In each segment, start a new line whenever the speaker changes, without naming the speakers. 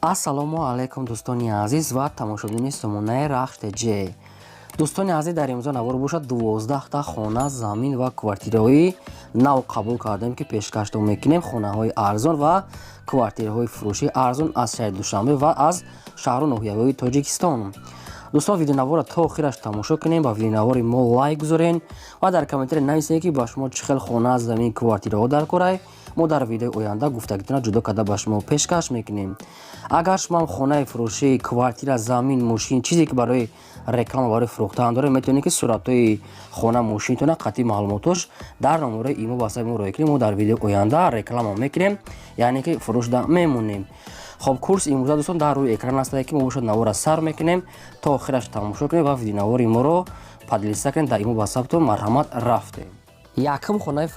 Ассалому алайкум, дӯстони азиз ва тамошобинони сомонаи Рахш ТЖ. Дӯстони азиз, дар имрӯза навор бошад, 12та хона, замин ва квартираҳои нав қабул кардем, ки пешкаштон мекунем. Хонаҳои арзон ва квартираҳои фурӯшии арзон аз шаҳри Душанбе ва аз шаҳру ноҳияҳои Тоҷикистон. Дӯстон, видеонаворро то охираш тамошо кунем, ба видеонавори мо лайк гузорен ва дар комментария нависед, ки ба шумо чӣ хел хона, замин, квартираҳо дар корай. Мо дар видеои оянда гуфтагитона ҷудо карда ба шумо пешкаш мекунем. Агар шумо хонаи фурӯшӣ, квартира, замин, мошин, чизе ки барои реклама, барои фурӯхтан доред, метавонед, ки суратҳои хона, мошинтона қатъи маълумотош дар номерои имо ватсапи мо роя кунед. Мо дар видеои оянда реклама мекунем, яъне ки фурӯшда мемонем. Хоб, курс имрӯза, дӯстон, дар рӯи экран астае, ки мо бошад навора сар мекунем, то охираш тамошо кунем ва видеонавори моро поделиться кунем дар имо ватсаптон. Марҳамат, рафтем. Якум хонаи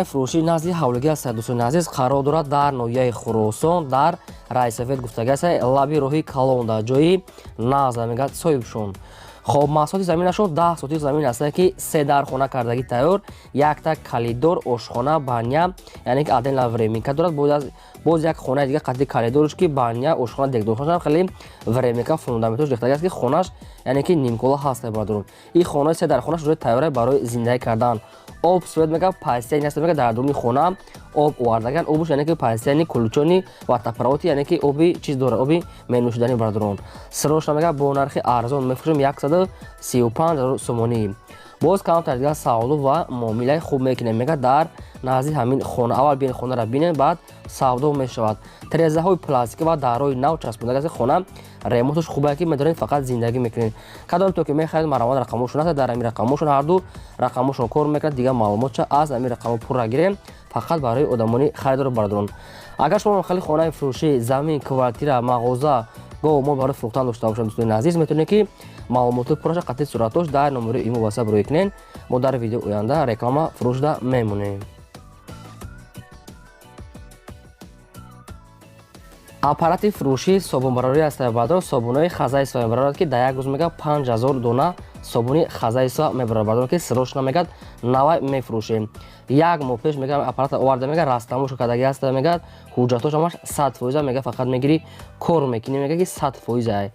фурӯшӣ назди ҳавлигӣ аст, дӯстони азиз, қарор дорад дар ноҳияи Хуросон, дар райсофед гуфтагӣ аст, лаби роҳи калон, дар ҷои наза мегӯяд соҳибшон. Хоб, масоҳати заминашон 10 сотих замин аст, ки се дар хона кардагӣ тайёр, якта калидор, ошхона, баня, яъне ки отдельно временка дорад. Боз як хонаи дига қатъи калидорш, ки баня, ошхона, дегдорхона, хеле временка, фундаментош рехтагӣ аст, ки хонаш, яъне ки нимкола ҳаст, бародарон. Ин хонаи се дар хонаш уже тайёра барои зиндагӣ кардан. Об, свет мега постоянный аст, мега дар дуруни хона об овардаган, обуш, яъне ки постоянный включённый водопровод, яъне ки оби чиз дорад, оби менӯшидани, бародарон. Срочно, мега, бо нархи арзон мефурӯшем, 135 000 сомонӣ. Боз камтар дигар савдо ва муомилаи хуб мекунем, мега. Дар назди ҳамин хона аввал биен, хонаро бинен, баъд савдо мешавад. Тирезаҳои пластикӣ ва дарҳои нав часпонда аст. Хона ремонташ хубае, ки медонед, фақат зиндагӣ мекунед. Кадом то ки мехаред, марҳамат, рақамошон аст. Дар ҳамин рақамошон ҳарду рақамошон кор мекунад. Дигар маълумотша аз ҳамин рақамо пурра гирем, фақат барои одамони харидор, бародарон. Агар шумо хеле хонаи фурӯшӣ, замин, квартира, мағоза, гов, мол барои фурӯхтан дошта бошад, дӯстони азиз, метавонед, ки маълумоти пурраша қатъи суратош дар номери имо ватсап рӯй кунед. Мо дар видеои оянда реклама фурӯшда мемонем. Аппарати фурӯшии собунбарорӣ аст, бародарон. Собунҳои хозяйства мебарорад, ки дар як рӯз, мега, 5000 дона собуни хозяйства мебарорад, бародарон, ки срочно, мегад, навай мефурӯшем. Як моҳ пеш, мега, аппарата оварда, мега, растамошо кардаги аст, мега, ҳуҷҷатош ҳамаш 100%, мега, фақат мегирӣ, кор мекунӣ, мега, ки 100%.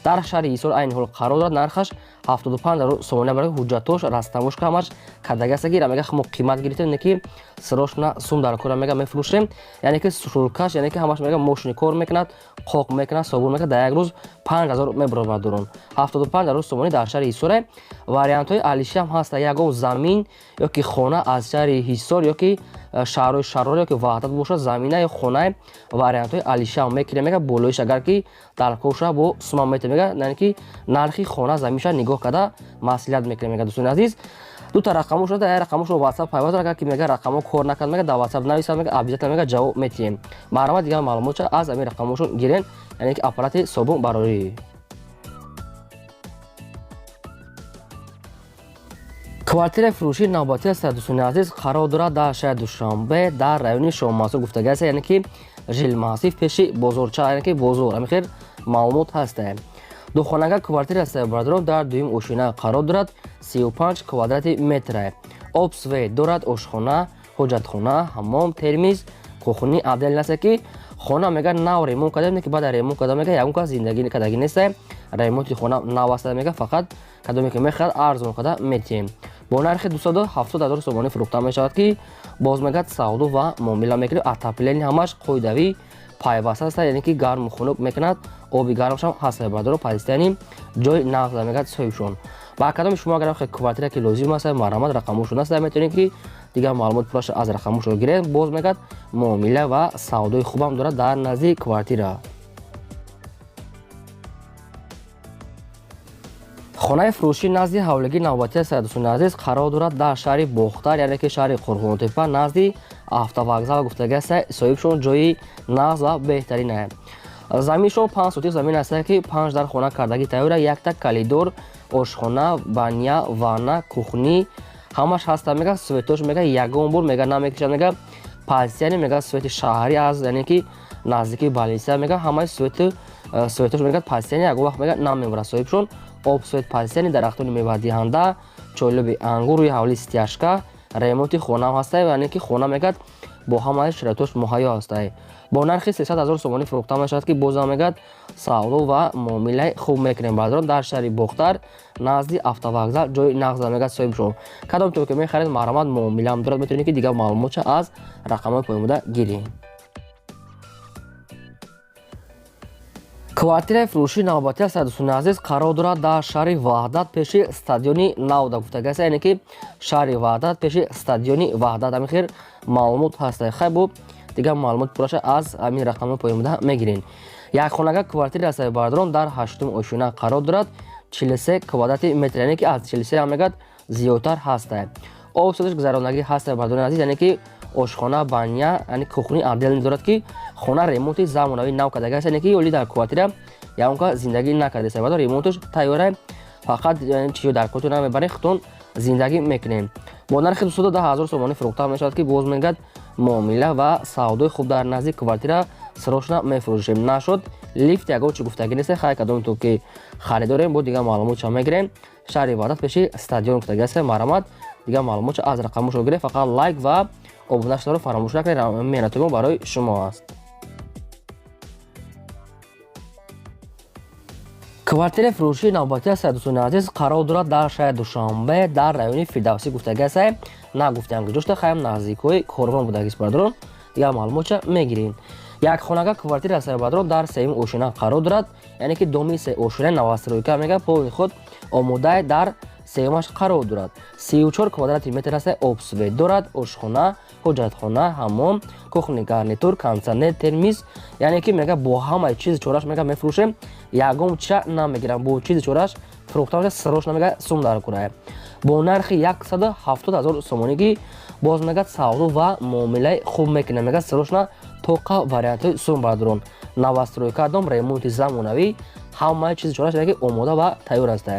Дар шаҳри Ҳисор айни ҳол қарор дорад, нархаш 75 000 сомонӣ барои ҳуҷҷатош растамошка ҳамаш кардаги аст, ки мега, мо қимат гирифтем, не ки срочно сум дар кора, мега, мефурӯшем. Яъне ки сушилкаш, яъне ки ҳамаш, мега, мошини кор мекунад, қоқ мекунад, собун мекунад, дар як рӯз 5000 мебарад, бародарон. 75 000 сомонӣ дар шаҳри Ҳисоре. Вариантҳои алишиам ҳаста. Ягон замин ё ки хона аз шаҳри Ҳисор ё ки шаҳрҳои Шарор ё ки Ваҳдат бошад, замина ё хонаи, вариантҳои алишиам мекунем, мега, болоиш агар ки дар кор шава, бо сума метавем, мега, яъне ки нархи хона, заминша нигоҳ карда маслиҳат мекунем, мега. Дӯстони азиз, дута рақамошон, як рақамошон ватсап пайваст. Агар ки, мега, рақамо кор накард, мега, дар ватсап нависад, мега, обязательно, мега, ҷавоб метиҳем. Марҳамат, дигар маълумотша аз ҳамин рақамошон гирен, яъне ки аппарати собун барорӣ. Квартираи фурӯшии навбатӣ аст, дӯстони азиз, қарор дорад дар шаҳри Душанбе, дар райони Шоҳмансур гуфтагӣ аст, яъне ки жилмассив, пеши бозорча, яъне ки бозор. Ҳамин хел маълумот ҳаста. Духонага квартира аст, бародарон, дар дуюм ошина қарор дорад, 35 квадрати метра. Об, свет дорад, ошхона, ҳоҷатхона, ҳаммом, термиз, кухни отдельно аст, ки хона, мега, нав ремонт кардем, ки баъд ремонт карда, мега, ягон кас зиндагӣ кардагӣ нест. Ремонти хона нав аст, мега, фақат кадоме ки мехоҳад, арзон карда метиҳем. Бо нархи 270 000 сомонӣ фурӯхта мешавад, ки боз, мегӯяд, савдо ва муомила мекунем. Отопление ҳамаш қоидавӣ пайваста аст, яъне ки гарму хунук мекунад, оби гармашам ҳаст, бародарон, постоянный ҷои нағз, мегӯяд соҳибшон. Ба кадоми шумо агар квартира ки лозим аст, марҳамат, рақамошон аст, метавонед, ки дигар маълумот пурраша аз рақамошон гиред. Боз, мегӯяд, муомила ва савдои хубам дорад дар назди квартира. Хонаи фурӯшӣ назди ҳавлигии навбатӣ аст, дӯстони азиз, қарор дорад дар шаҳри Бохтар, яъне ки шаҳри Қурғонтепа, назди автовокзал гуфтагӣ аст. Соҳибшон ҷои нағз ва беҳтарин. Заминшон 5 сотих замин аст, ки панҷ дар хона кардагӣ тайёра, якта калидор, ошхона, баня, ванна, кухни ҳамаш ҳаста, мега, светош, мега, ягон бор, мега, намекушад, мега, постоянный, мега, свети шаҳрӣ аз, яъне ки наздики больница, мега, ҳамаи свету светош, мега, постоянный, ягон вақт, мега, намемурад. Соҳибшон об, свет постоянный, дарахтони мевадиҳанда, чойлоби ангур, рӯи ҳавли стяжка, ремонти хонаам ҳаста, яъне ки хона, мегӯяд, Бо ҳамаи шароитош муҳайё ҳастай. Бо нархи 300 ҳазор сомонӣ фурӯхта мешавад, ки бозам мегӯяд савдо ва муомилаи хуб мекунем. Бародарон, дар шаҳри Бохтар назди автовокзал ҷои нағза мегӯяд соҳибшон. Кадом то ки мехаред, марҳамат, муомилаам дорад, метавонед ки дигар маълумотша аз рақамҳои поёнбуда гиред. Квартираи фурӯшии навбатӣ аст, дӯстони азиз, қарор дорад дар шаҳри Ваҳдат пеши стадиони Навда гуфтагааст, яъне ки шаҳри Ваҳдат пеши стадиони Ваҳдат. Ҳамин хел маълумот ҳаст. Хай, бо дигар маълумот пурраша аз ҳамин рақамҳои поёнбуда мегирем. Якхонага квартира аст, бародарон, дар ҳаштум ошёна қарор дорад, 43 квадрати метр, яъне ки аз 43 ҳам мегӯяд зиёдтар ҳаста. Об созиш гузаронагӣ ҳаста, бародарони азиз, яъне ки ошхона, баня, яъне кухни отдельный дорад, ки хона ремонти замонавӣ нав кардагааст, яъне ки оли дар квартира ягонка зиндагӣ накардааст, бародар, ремонташ тайёра, фақат чиё дар квартира намебарем, худтон зиндагӣ мекунем. Бо нархи 210 ҳазор сомонӣ фурӯхта мешавад, ки боз мегӯяд муомила ва савдои хуб, дар назди квартира срочно мефурӯшем. Нашуд лифт, ягон чи гуфтагӣ нест. Хай, кадом то ки харидорем, бо дигар маълумотша мегирем. Шаҳри Ваҳдат пеши стадион гуфтагиаст. Марҳамат, дигар маълумотша аз рақамошо гирем. Фақат лайк ва обуна шударо фаромӯш накунед, меҳнати мо барои шумо аст. Квартираи фурӯшии навбатӣ аст, дӯстони азиз, қарор дорад дар шаҳри Душанбе дар райони Фирдавсӣ гуфтагиаст. Нагуфтаам ки ҷошта, хаям наздикҳои корвон будагист, бародарон, дигар маълумотша мегирем. Як хонага квартира аст, бародарон, дар сеюм ошёна қарор дорад, яъне ки доми се ошёнаи новостройка мега полный худ омодаи дар сеюмаш қарор дорад. 34 квадрати метр аст, обсвет дорад, ошхона, ҳоҷатхона, ҳаммом, кухни гарнитур, кондитсионер, термис, яъне ки мега бо ҳамаи чизи чораш мега мефурӯшем, ягон чиза намегирам, бо чизи чораш фурӯхта мешавад, срочно мега сум дар курая. Бо нархи 170 ҳазор сомонӣ, ки боз мегӯяд савдо ва муомилаи хуб мекунем, мегӯяд срочно тоқа вариантҳои сум. Бародарон, новостройка дом, ремонти замонавӣ, ҳамаи чизи чораш ки омода ва тайёр аст.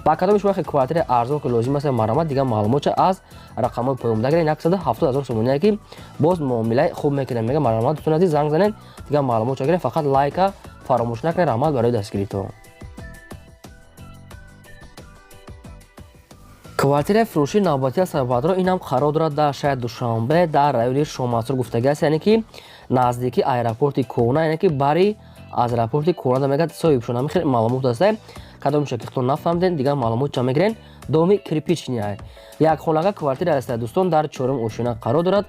Ба кадоми шумо квартираи арзон ки лозим аст, марҳамат, дигар маълумотша аз рақамҳои поёнбуда гиред. 170 ҳазор сомоние ки боз муомилаи хуб мекунем мега. Марҳамат, дӯстони азиз, занг занед, дигар маълумотша гиред, фақат лайка фаромӯш накунед. Раҳмат барои дастгиритон. Квартираи фурӯшии навбатӣ аст, бародарон, инам қарор дорад дар шаҳри Душанбе дар райони Шомансур гуфтагиаст, яъне ки наздики аэропорти Кӯҳна, яъне ки бари аз аэропорти Кӯҳна мегӯяд соҳибшон. Ҳамин хел маълумот аст. Кадомша ки худтон нафаҳмиден, дигар маълумотча мегирен. Доми кирпичный як хонага квартира аст, дӯстон, дар чорум ошёна қарор дорад,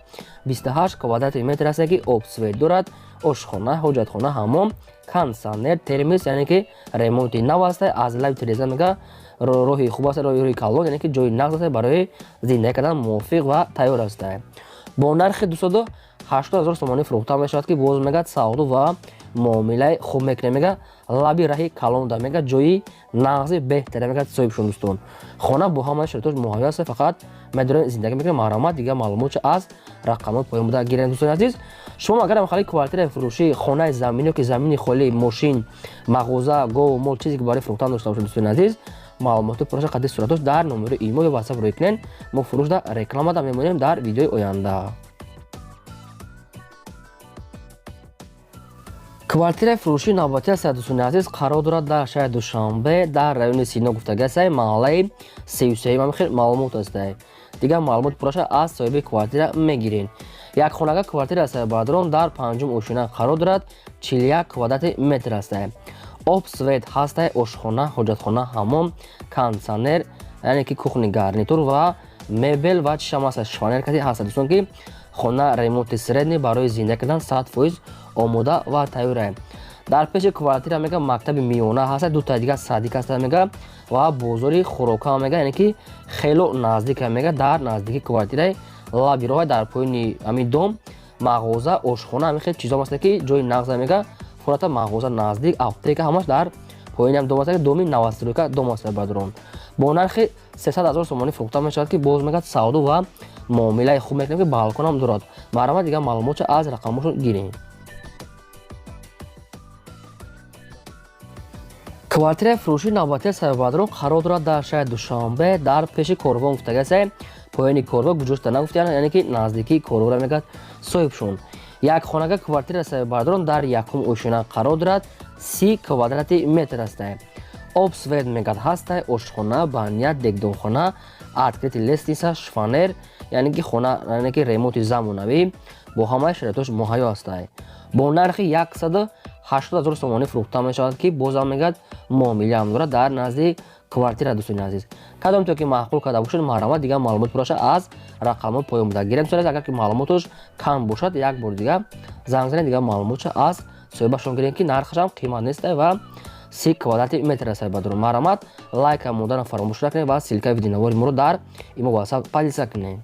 28 квадрати метр аст, ки обсвет дорад, ошхона, ҳоҷатхона, ҳаммом, кондитсионер, термис, яъне ки ремонти нав аст. Аз лаби тиреза мега роҳи хуб аст, роҳи калон, яъне ки ҷои нағз аст, барои зиндагӣ кардан мувофиқ ва тайёр аст. Бо нархи 280 ҳазор сомонӣ фурӯхта мешавад, ки боз мегӯяд савдо ва муомилаи хуб мекунем, мега лаби раҳи калонда, мега ҷои нағзи беҳтаре мегӯяд соҳибшон. Дӯстон, хона бо ҳамаи шароитош муҳайё аст, фақат медорем зиндагӣ мекунем. Марҳамат, дигар маълумотша аз рақамҳои поён буда гирем. Дӯстони азиз, шумо агар мехоҳед квартираи фурӯшӣ, хонаи заминӣ ки замини холӣ, мошин, мағоза, гову мол, чизе ки барои фурӯхтан дошта бошед, дӯстони азиз, маълумоти пурраша қадри суратош дар номери имо ё ватсап рӯй кунед. Мо фурӯшда рекламада мемонем дар видеои оянда. Квартираи фурӯшии навбатӣ аст, дӯстони азиз, қарор дорад дар шаҳри Душанбе дар райони Сино гуфтагиаст, маҳаллаи 33-юм. Ҳамин хел маълумот аст. Дигар маълумоти пурраша аз соҳиби квартира мегирем. Як хонага квартира аст, бародарон, дар панҷум ошёна қарор дорад, 41 квадрати метр аст. Об свет ҳаст, ошхона, ҳоҷатхона, ҳаммом, кондитсионер, яъне ки кухни гарнитур ва мебел ва чишам аст, шифонер каси ҳаст. Дӯстон, ки хона ремонти средний, барои зиндагӣ кардан 100% омода ва тайёра. Дар пеши квартира мега мактаби миёна ҳаст, дута дигар садик ҳаст мега ва бозори хӯрока мега, яъне ки хело наздик мега, дар наздики квартираи лаби роҳ дар поёни ҳамин дом мағоза, ошхона, ҳамин хел чизо аст, ки ҷои нағза мега, фурата мағоза наздик, аптека, ҳамаш дар поёни ҳам дом аст. Доми новостройка дом аст, бародарон, бо нархи 300 ҳазор сомонӣ фурӯхта мешавад, ки боз мегӯяд савдо ва муомилаи хуб мекунем, ки балконам дорад. Марҳамат, дигар маълумотша аз рақамҳошон гирем. Квартираи фурӯшии навбатии сабабадрон қарор дорад дар шаҳри Душанбе дар пеши корвон гуфтагиаст, поёни корвон гуҷошта нагуфтиянд, яъне ки наздикии корвонро мегӯяд соҳибшон. Як хонага квартира сабабадрон дар якум ошёна қарор дорад, 30 квадрати метр аст. Об свет мегӯяд ҳаста, ошхона, баня, дегдонхона, открытый лестница, шифонер, яъне ки хона, яъне ки ремонти замонавӣ. Бо ҳамаи шароитош муҳайё ҳастай. Бо нархи 180 000 сомонӣ фурӯхта мешавад, ки бозам мегӯяд муомилаам дорад дар назди квартира. Дӯстони азиз, кадом то ки маъқул карда бошед, марҳамат, дигар маълумот пураша аз рақамҳои поён буда гирем. Дӯстони азиз, агар ки маълумоташ кам бошад, як бор дига занг занед, дигар маълумотша аз соҳибашон гирем, ки нархашам қимат нестай ва 30 квадрати метр аст. Бадрон, марҳамат, лайка монданро фаромӯш накунед ва ссылка и видеонавори моро дар имо WhatsApp поделиться кунед.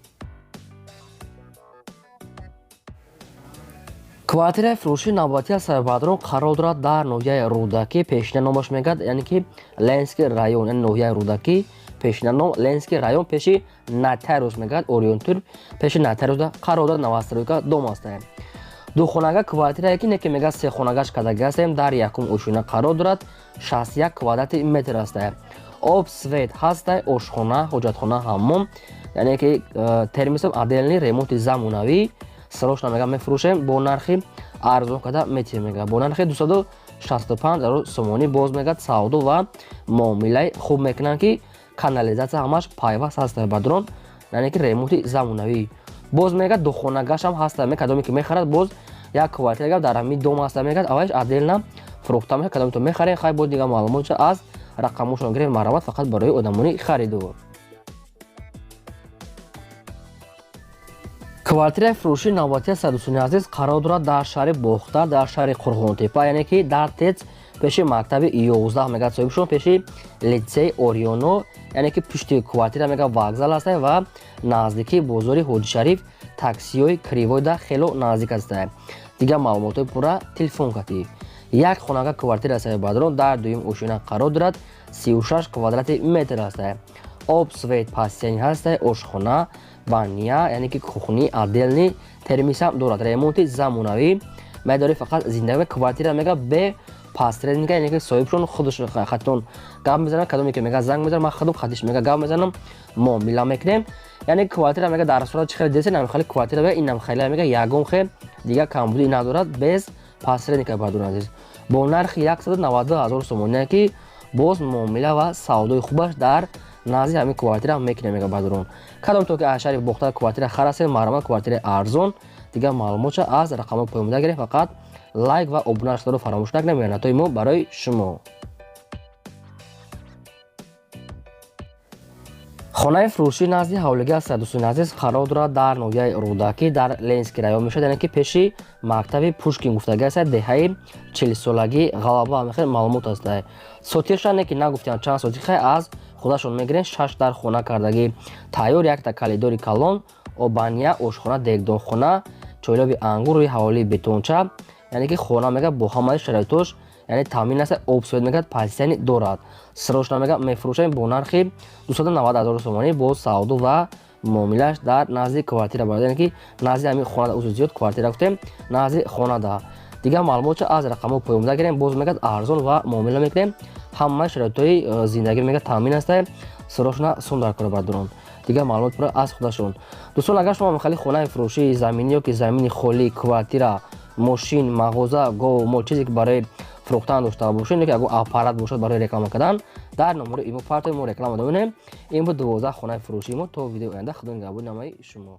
Квартираи фурӯши навбатӣ аз Сайбадрон қарор дорад дар ноҳияи Рӯдакӣ, пешина номаш мегӯяд, яъне ки Ленинский район, яъне ноҳияи Рӯдакӣ, пешина ном Ленинский район, пеши нотариус мегӯяд, Орион-Тур пеши нотариус қарор дорад, новостройка дом аст. Духонага квартирае ки неки мегӯяд сехонагаш кардаги ҳастем, дар якум ошёна қарор дорад, 61 квадрати метр аст. Об, свет ҳастай, ошхона, ҳоҷатхона, ҳаммом, яъне ки термисам отдельный, ремонти замонавӣ. Срочно мега мефурӯшем, бо нархи арзон карда метиҳем, мега бо нархи 265 000 сомонӣ. Боз мегӯяд савдо ва муомилаи хуб мекунанд, ки канализатсия ҳамаш пайваст ҳаст, бадрон, яъне ки ремонти замонавӣ. Боз мегӯяд духонагашам ҳаста, кадоме ки мехарад, боз як квартира гап дар ҳамин дом ҳаста, мегӯяд аввалиш отдельно фурӯхта мешавад, кадомето мехарем. Хай, боз дигар маълумотша аз рақамҳошон гирем. Марҳамат, фақат барои одамони харидор. Квартираи фурӯши навбатӣ аст, дӯстони азиз, қарор дорад дар шаҳри Бохтар, дар шаҳри Қурғонтепа, яъне ки дар ТЭЦ пеши мактаби 11 мегӯяд соҳибшон, пеши литсеи Ориёно, яъне ки пушти квартира мегӯяд вокзал аст ва наздикии бозори Ҳоҷишариф, таксиҳои кривойда хело наздик аст. Дигар маълумотҳои пурра телефон кардӣ. Як хонага квартира Сайбадрон дар дуюм ошёна қарор дорад, 36 квадрати метр аст. Об, свет пастяни ҳаст, ошхона, баня, яъне ки кухни отдельный, термисам дорад, ремонти замонавӣ. Медори фақат зиндагӣ. Квартира мега бе посредника, яъне ки соҳибшон худаш хатон гап мезанад, кадоме ки мега занг мезанад, ман худам хатиш мега гап мезанам, муомила мекунем. Яъне квартира мега дар сурат чи хеле десе, намхали квартира мега ин намхали мега ягон хел дигар камбудӣ надорад, без посредника. Бардори азиз, бо нархи 192 000 сомонӣ, ки боз муомила ва савдои хубаш дар назди ҳамин квартира мекунем, мега бадрон. Кадом то ки аз шаҳри Бохтар квартира харасем, марҳамат, квартираи арзон. Дигар маълумотша аз рақамҳои поён гирем. Фақат лайк ва обуна шударо фаромӯш накунем. Меҳнатҳои мо барои шумо. Хонаи фурӯшӣ назди ҳавлигӣ аст, дӯстони азиз, қарор дорад дар ноҳияи Рӯдакӣ, дар Ленинский район мешавад, яъне ки пеши мактаби Пушкин гуфтагӣ аст, деҳаи 40-солагии Ғалаба мехел маълумот аст. Сотиша не ки нагуфтиам чанд сотиха, аз худашон мегирен. 6 дар хона кардагӣ тайёр, якта калидори калон, обания, ошхона, дегдонхона, чойлоби ангур, рӯи ҳаволии бетонча, яъне ки хона мега бо ҳамаи шароитош, яъне таъмин аст, об, свет мегӯяд пастяни дорад. Срочно мега мефурӯшем бо нархи 290 000 сомонӣ, бо савдо ва муомилааш дар назди квартира барад, яъне ки назди ҳамин хонада, узр зиёд, квартира гуфтем, назди хонада. Дигар маълумотша аз рақамҳо поён гирем. Боз мегӯяд арзон ва муомила мекунем, ҳамаи шароитҳои зиндагӣ мегӯяд таъмин аст. Срочно сум дар кора, бардорон. Дигар маълумот пурра аз худашон. Дӯстон, агар шумо мехоҳед хонаи фурӯшии заминӣ ё ки замини холӣ, квартира, мошин, мағоза, гов, мол, чизе ки барои фурӯхтан дошта бошед, ё ки ягон аппарат бошад барои реклама кардан, дар номери имо партои мо реклама донем. Ин буд 12 хонаи фурӯшии мо. То видеои оянда, худо нигаҳбони намои шумо.